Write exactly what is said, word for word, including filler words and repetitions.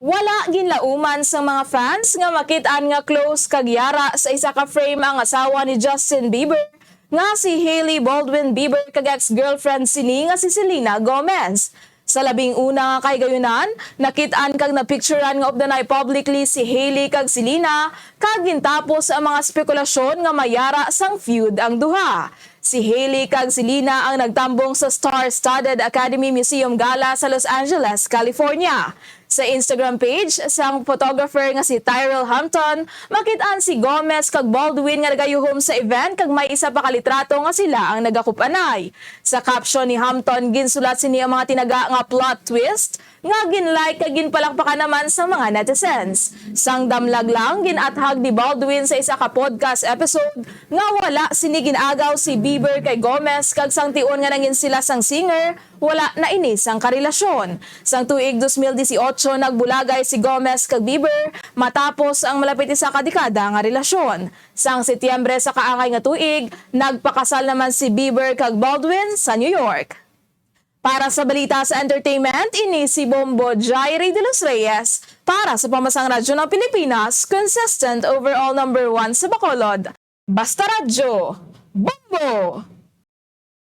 Wala ginlauman sang mga fans nga makit-an nga close kag yara sa isa ka frame ang asawa ni Justin Bieber, nga si Hailey Baldwin Bieber, kag ex-girlfriend sini nga si Selena Gomez. Sa labing una nga kahigayunan, nakit-an kag napicturan nga updanay publicly si Hailey kag Selena, kag gintapos ang mga spekulasyon nga mayara sang feud ang duha. Si Hailey kag Selena ang nagtambong sa star-studded Academy Museum Gala sa Los Angeles, California. Sa Instagram page sang photographer nga si Tyrell Hampton, makit-an si Gomez kag Baldwin nga nagayuhom sa event kag may isa pa ka litrato nga sila ang nagakup-anay. Sa caption ni Hampton, ginsulat sini ang mga tinaga nga plot twist nga gin-like kag ginpalakpakan naman sang mga netizens. Sang damlag lang, gin-athag ni Baldwin sa isa ka podcast episode nga wala sini gin-agaw si Bieber kay Gomez, kag sang tion nga nangin sila sang singer, wala na ini sang karelasyon. Sang tuig dos mil disiotso, nagbulagay si Gomez kag Bieber matapos ang malapit isa ka dekada nga relasyon. Sang Setyembre sa kaangay nga tuig, nagpakasal naman si Bieber kag Baldwin sa New York. Para sa balita sa entertainment, ini si Bombo Jairi de los Reyes para sa Pambansang Radyo ng Pilipinas, consistent overall number one sa Bacolod. Basta Radyo, Bombo!